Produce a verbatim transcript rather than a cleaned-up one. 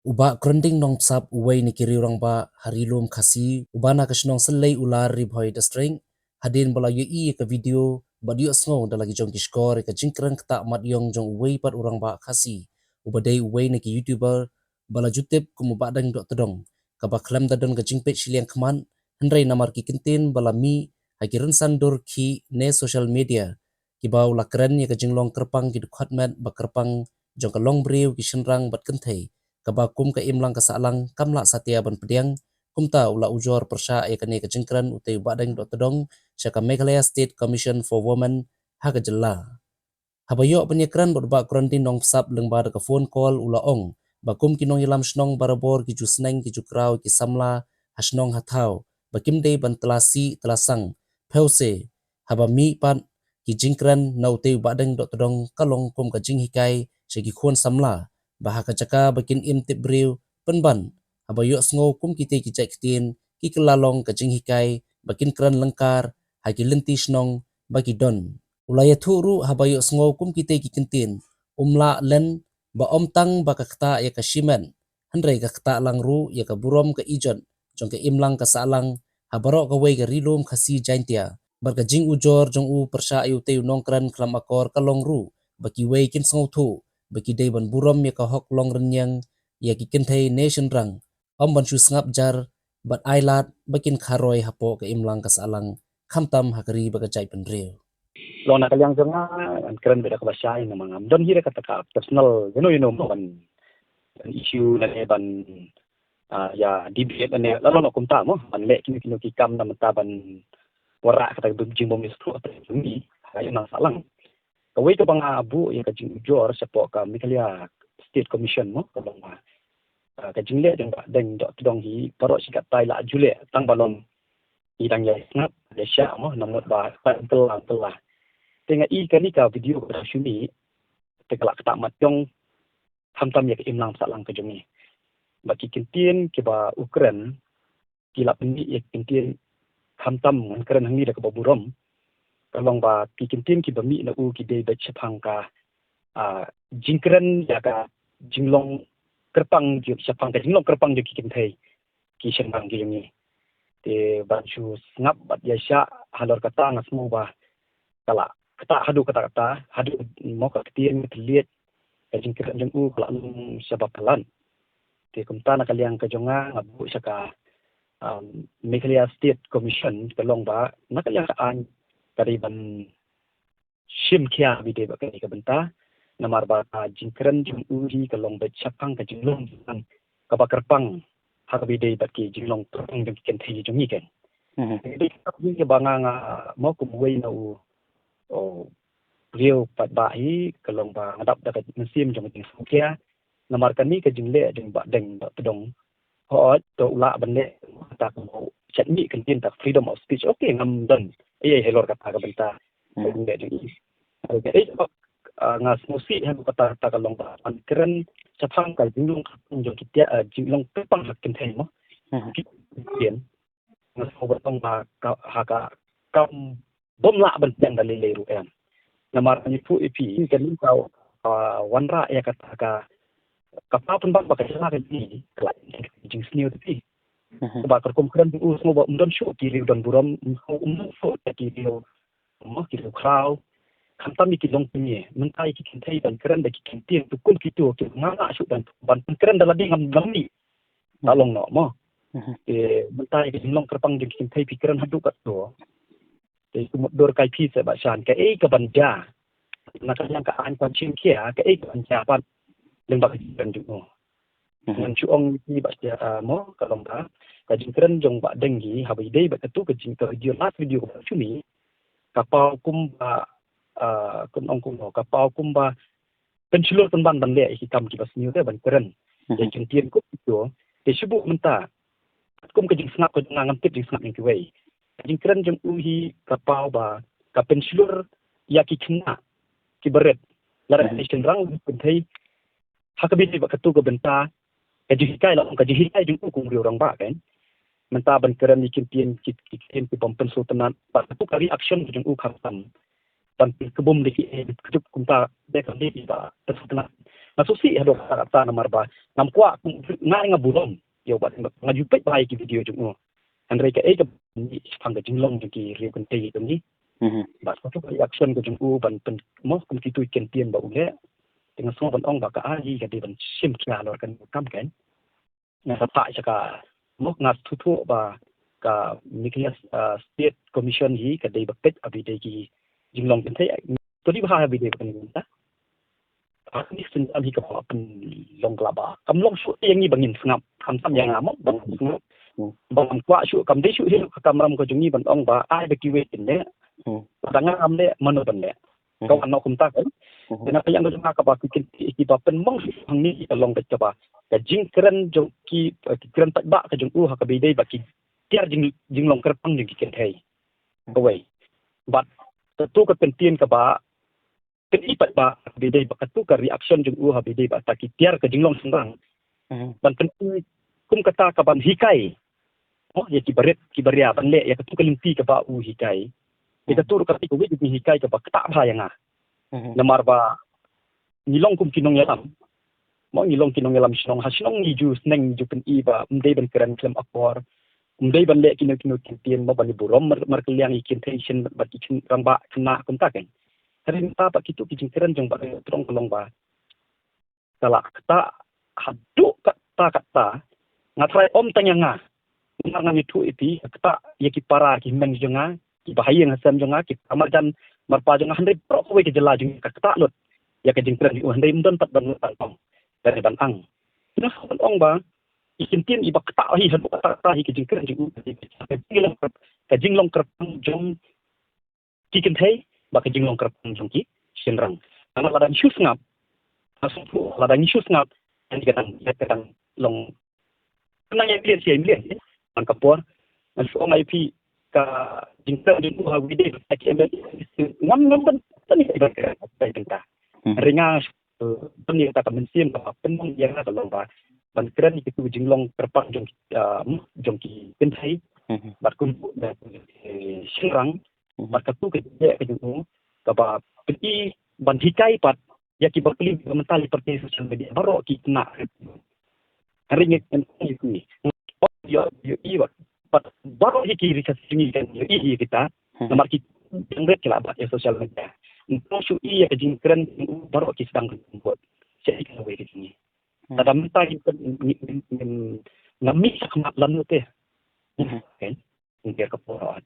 U Bah Krending Nongbsap, uwei na ki riew rangbah ha Ri Lum Khasi, uba na ka shnong Sallei Ular, Ri Bhoi District, hadien ba la ïohi ïa ka video bad ïohsngew da la ki jong ki shkor ïa ka jingkren ktah mat ïong jong uwei pat u rangbah Khasi, uba dei uwei na ki YouTuber ba la ju tip kum u Bahdeng Dohtdong, kaba khlem da don ka jingpeit shiliang khmat, hynrei namar ki kyntien ba la mih ha ki rynsan dur khih ne social media, kiba u la kren ïa ka jinglong kyrpang ki dkhot met ba kyrpang jong ka longbriew, ki shynrang bad kynthei, kaba kum ka imlang ka sahlang kam lah satia ban pdiang. Kumta u la ujor pyrshah ïa kane ka jingkren utei u Bahdeng Dohtdong sha ka Meghalaya State Commission for Women ha ka jylla. Haba ïoh ban ïakren bad u Bah Krending Nongbsap lyngba da ka phone call, u la ong ba kum ki nongïalam shnong barabor ki ju sneng ki ju kraw ki samla ha shnong ha thaw, ba kim dei ban tla sih tla sang, phew se haba mih pat ki jingkren na utei u Bahdeng Dohtdong ka long kum ka jinghikai sha ki khun samla, ba ha ka jaka ba kin im tip briew, pynban haba ïohsngew kum kitei ki jait ktien, ki kylla long ka jinghikai ba kin kren lyngkar ha ki lynti shnong ba ki don. U la ïathuh ruh haba ïohsngew kum kitei ki kyntien, um lah len ba ym tang ba ka ktah ïa ka shimet, hynrei ka ktah lang ruh ïa ka burom ka ijot jong ka imlang ka sahlang ha baroh kawei ka Ri Lum Khasi Jaintia. Bad ka jingujor jong u pyrshah ïa utei u nongkren khlam akor ka long ruh ba kiwei kin sngewthuh ba ki dei ban burom ïa ka hok long rynïeng ïa ki kynthei ne shynrang, ym ban shu sngap jar bad ai lad ba kin kharoi hapoh ka imlang ka sahlang, khamtam ha ka ri bad ka jaitbynriew. Long na ka liang jong nga, ngan kren beit da kaba shai, namar ngam don hi re kata ka personal, you know, you know, mo, ban, ban issue lane ban, ah, ïa debate lane la long kumta mo, ban leh kino kino ki kam na mynta ban wanrah kata ka jingbym ïasngewthuh kata ka jong ngi ha ka imlang sahlang. Kawei kaba nga buh ïa ka jingujor shapoh ka Meghalaya State Commission mo, ka long ba, ah, ka jingleh jong u Bahdeng Dohtdong hi baroh shi katta i la ju leh tang ba long i dang ïai sngap ïai shah mo, namar ba ka ym kylla ym kylla. Te nga i kane ka video kaba shu mih te ka la ktah mat ïong khamtam ïa ka imlang sahlang ka jong ngi. Ba ki kyntien kiba u kren ki la pynmih ïa ki kyntien khamtam, ngan kren hangne da kaba burom. Ka long ba ki kyntien kiba mih na u ki dei beit shaphang ka, ah, jingkren ïa ka jinglong kyrpang jong, shaphang ka jinglong kyrpang jong ki kynthei ki shynrang ki jong ngi. Te ban shu sngap bad ïa shah halor kata nga sngew ba ka la ktah haduh katta katta, haduh mo ka ktien ka thylliej, ka jingkren jong u ka la long shaba palat. Te kumta na ka liang ka jong nga, nga buh sha ka, um, Meghalaya State Commission, ka long ba na ka liang ka aiñ ka dei ban shim khia beit bad kane ka bynta, namar ba ka jingkren jong u hi ka long beit shaphang ka jinglong kaba kyrpang ha kaba ïadei bad ki jinglong kyrpang jong ki kynthei jong ngi, kan. Mhm. Te dei kaba nga, nga mo kum uwei na u, u briew paidbah hi, ka long ba nga dap da ka mynsiem jong ka jingsngewkhia, namar kane ka jingleh jong u Bahdeng Dohtdong, hooid, to u lah ban leh kata ka ba u shait mih kyntien ta freedom of speech. Okay, ngam don ei ei halor kata ka bynta. Hmm. Ka jingleh jong i. Okay, eh, ah, nga sngewsih ha kata, kata ka long ba ban kren shaphang ka jinglong kyrpang jong ki, ah, jinglong kyrpang ha ki kynthei mo. Hmm. Ki kynthei. Nga sngew ba tang ba ka, ha ka kam bym lah ban pdiang da lei lei ruh em. Namar ngi phuh ïa phi, kane ka, ah, wanrah ïa kata ka, ka paw pynban ba ka jylla ka jong ngi ka la jingsniew te phi. Mhm. Kaba ka rukom kren u sngew ba ym don shuh ki riew don burom, ym sngew, ym don shuh ki riew, mo, ki riew khraw. Khamtam ïa ki longkmie, mynta ïa ki kynthei ban kren da ki kyntien tu kum kito ki ngam lah shuh ban, ban kren da lade ngam, ngam mih. Ta long noh mo. Mhm. Te mynta ïa ka jinglong kyrpang jong ki kynthei phi kren haduh katto. Te kumno dur kai phi se ba shan kaei kaban jia. Na ka liang ka aiñ ka jingkhia kaei kaban jia pat lyngba ka jingkren jong u. Mhm. Ngan shu ong ïa phi ba sha, ah, mo, ka long ba ka jingkren jong u Bahdeng hi haba ïadei bad katu ka jing, ka video, last video kaba shu mih, ka paw kumba, ah, kumno ong kumno, ka paw kumba pynshlur pynban ban leh ïa ki kam kiba sniew te ban kren. Mhm. Ïa ki kyntien kum kito, te shu buh mynta kum ka jingsngap ka jong nga, ngam tip jingsngap jong kiwei. Ka jingkren jong u hi ka paw ba ka pynshlur ïa ki khynnah kiba rit, lada ki shynrang, ki kynthei, ha kaba ïadei bad katu ka bynta, ka jinghikai la ong, ka jinghikai jong u kum u riew rangbah, kan. Mynta ban kren ïa ki kyntien, ki, ki kyntien kibym pynsngewtynnat, bad katu ka reaction ka jong u khamtam ban pynkhlaiñ da kiei, ka jop kumta, da ka dei ba pynsngewtynnat. Nga sngewsih haduh katta katta namar ba ngam kwah, nga nga burom ïa u Bah Teng Bah, nga ju peit bha ïa ki video jong u. Hynrei kaei kaba shaphang ka jinglong jong ki riew kynthei jong ngi. Mhm. Bad kato ka reaction ka jong u ban pyn, mo, kum kito ki kyntien ba u leh. Te nga sngew ban ong ba ka ai ka dei ban shim khia halor kane ka kam kan. Nga sa phah sha ka, mo, nga sngewthuh ba ka Meghalaya, ah, State Commission hi ka dei ba peit ha ba ïadei ki jinglong kynthei. To dei bha ha ba ïadei ba kane ka bynta. Ka ni sendam hi kaba pynlong khlaba. Kam long shuh ïa ngi ba ngin sngap. Khamtam ïa nga mo ba ngin sngap. Hmm. Ba ngam kwah shuh, kam dei shuh hi ka kamram ka jong ngi ban ong ba ai ba kiwei kin leh. Hmm. Lada nga ngam leh, mano ban leh? Ka wan noh kumta kan. Mhm. Te na ka liang ka jong nga kaba ki kynthei kiba pynmong shuh hangne ka long beit kaba ka jingkren jong ki, eh, ki kren paidbah ka jong u ha kaba ïadei ba ki tiar jing, jinglong kyrpang jong ki kynthei. Mhm. Kawei. Bad kato ka kyntien kaba pyni paidbah ha kaba ïadei ba kato ka reaction jong u ha kaba ïadei ba ta ki tiar ka jinglong shynrang. Mhm. Ban pyni kum kata kaban hikai, mo, ïa ki barit ki baria ban leh ïa kato ka lynti kaba u hikai. Ïa kato ruh ka dei kawei ka jinghikai kaba ktah bha ïa nga. Mhm. Namar ba ngi long kum ki nongïalam. Mo, ngi long ki nongïalam shnong ha shnong, ngi ju sneng, ngi ju pyni ba ym dei ban kren khlem akor. Ym dei ban leh kino kino ki kyntien, mo, ban ïa burom mar, markylliang ïa ki kynthei shisien bad ki kyn, rangbah khynnah kumta kan. Hynrei mynta ba kito ki jingkren jong Bah Teng Bah Tyrong ka long ba ka la ktah haduh katta katta. Nga tharai ym tang ïa nga, namar ngan ïathuh ïa phi, ka ktah ïa ki para ki hynmen jong nga, kiba ha ïing ha sem jong nga, ki para marjan marpa jong nga, hynrei baroh kawei ka jylla jong ngi ka ktah lut ïa ka jingkren jong u, hynrei ym don pat ban lut ban ong, ban ong. Nga shu ban ong ba i kyntien iba ktah hi haduh katta katta hi ka jingkren jong u, ka jinglong, ka jinglong kyrpang jong ki kynthei bad ka jinglong kyrpang jong ki shynrang. Namar lada ngi shu sngap, nga sngewthuh lada ngi shu sngap, ngi ka dang, ngi ka dang long, khnang ïa mlien shi ïa mlien, eh, man ka por. Ngan shu ong ïa phi, ka jingkren jong u ha video, ka ki M L A, ngam, ngam ban, ban ïa ban kren, ban kren. Hmm. Hynrei nga, eh, ban ïa kata ka mynsiem kaba pynmong ïa nga ka long ba ban kren ïa kitu ki jinglong kyrpang jong, ah, jong ki kynthei. Mhm. Bad kumjuh, eh, shynrang. Mhm. Bad katu ka jingeh ka jong u kaba pyni ban hikai pat ïa kiba plie, kiba mynta leh pyrthei social media baroh ki khynnah. Hynrei ngi, ngi, ngi, ngi, ïoh, ïoh, ïoh, bad baroh hi ki research ngi kan ïoh hi kita. Hmm. Namar ki jingret ki la bat ïa social media. Ngi shu ïoh ïa ka jingkren baroh ki sdang ka jingkut. Sha i ka wei ka jingeh. Hmm. Lada mynta ki kan ngi, ngi, ngi, ngam mih sha khmat lano te. Hmm. Kan? Ngi ka por.